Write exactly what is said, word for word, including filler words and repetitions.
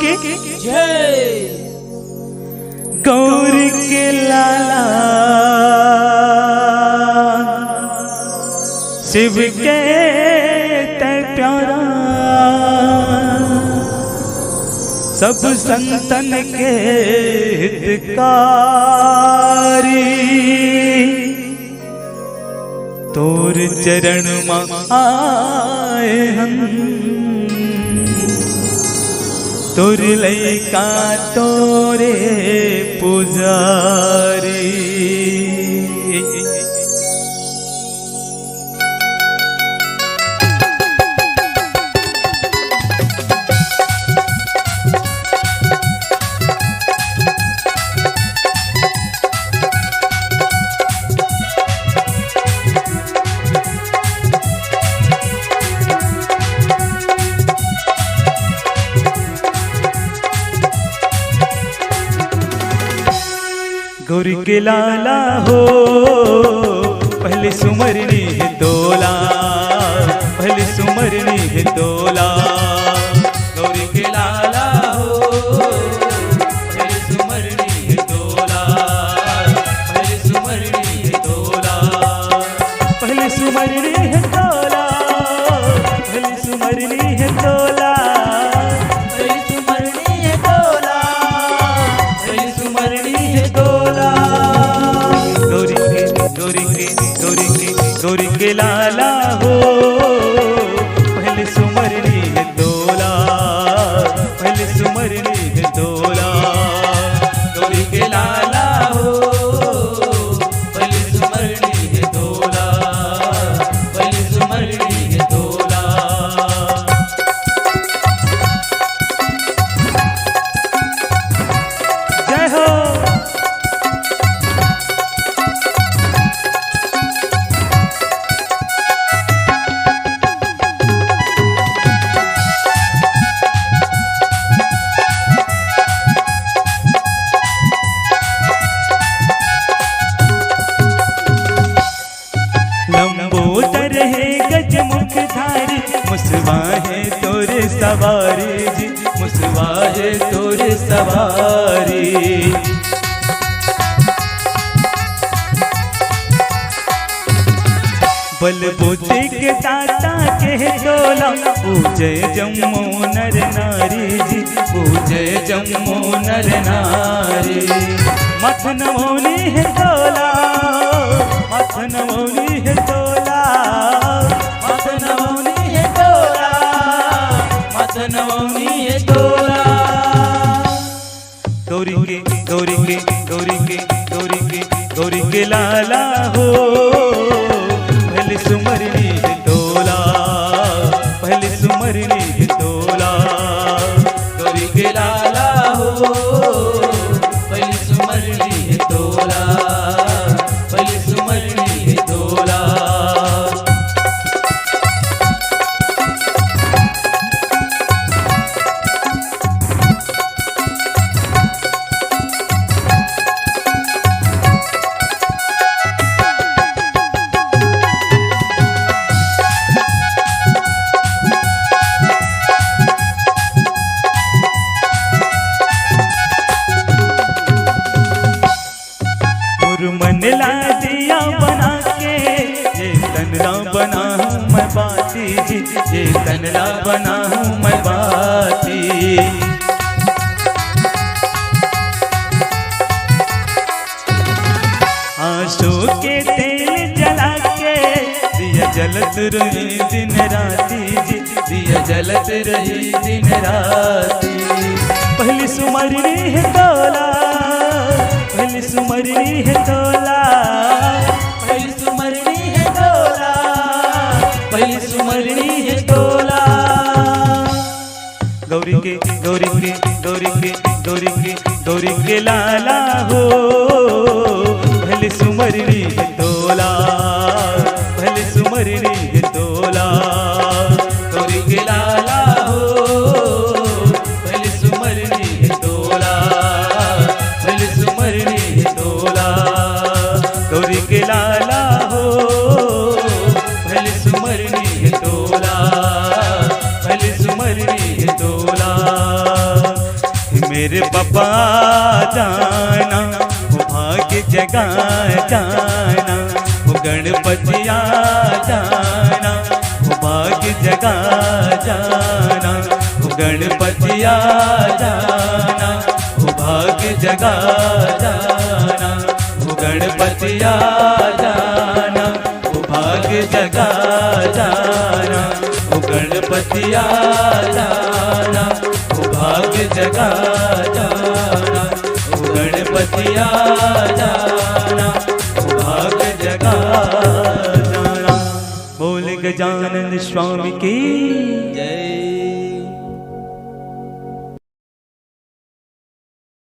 के जय। गौरी के लाला शिव के तैं प्यारा, सब संतन के हितकारी। तोर चरण म आए हन, तोर लइका तोरे पुजारी। गौरी के लाला हो, पहली सुमरनी हे तोला, पहली सुमरनी हे तोला। गौरी के लाला हो, पहली सुमरनी हे तोला, पहली सुमरनी हे तोला। पहली सुमरनी हे तोला, पहली सुमरनी हे तोला, पहली सुमरनी हे तोला, पहली सुमरनी हे तोला। गौरी के, गौरी के, गौरी के, गौरी के लाला हो, पहली सुमरनी हे तोला, पहली सुमरनी हे तोला। गौरी के लाला हो, पहली सुमरनी हे तोला, पहली सुमरनी हे तोला। जय हो। लंबोदर हे गजमुखधारी, मुसवा हे तोर सवारी जी, मुसवा हे तोर सवारी। बल बुद्धि के दाता कहे तोला, पूजे जम्मो नर नारी जी, पूजे जम्मो नर नारी। मथन मौनी हे तोला, मथन मौनी हे तोला, मथन मौनी हे तोला, मथन मौनी हे तोला। गौरी के, गौरी के, गौरी के, गौरी के, गौरी के लाला हो, पहली सुमरनी हे तोला, पहली सुमरनी हे तोला। गौरी के लाला हो, पहली सुमरनी हे तोला, पहली सुमरनी हे तोला। मोर मन ला दिया बना के, ये तन ला बनाहूँ मैं बाती जी, ये तन ला बनाहूँ मैं बाती। आंसू के तेल जला के, दिया जलत रही दिन राती जी, दिया जलत रही दिन राती। पहली सुमरनी हे तोला, पहली सुमरनी हे तोला, पहली सुमरनी हे तोला, पहली सुमरनी हे तोला। गौरी के, गौरी के, गौरी के, गौरी के, गौरी के लाला हो, पहली सुमरनी हे तोला, पहली सुमरनी हे तोला। गौरी के लाला हो, पहली सुमरनी हे तोला, पहली सुमरनी हे तोला। गौरी के लाला हो, पहली सुमरनी हे तोला, पहली सुमरनी हे तोला। रे पापा आ जाना, ओ भाग जगा जाना, ओ गणपति आ जाना, ओ भाग जगा जाना, ओ गणपति आ जाना, ओ भाग जगा जाना, ओ गणपति आ जाना, ओ भाग जगा जाना, ओ गणपति आ जाना, ओ भाग जगा जाना, ओ गणपति आ जाना, ओ भाग जगा जाना। बोल गजानन स्वामी की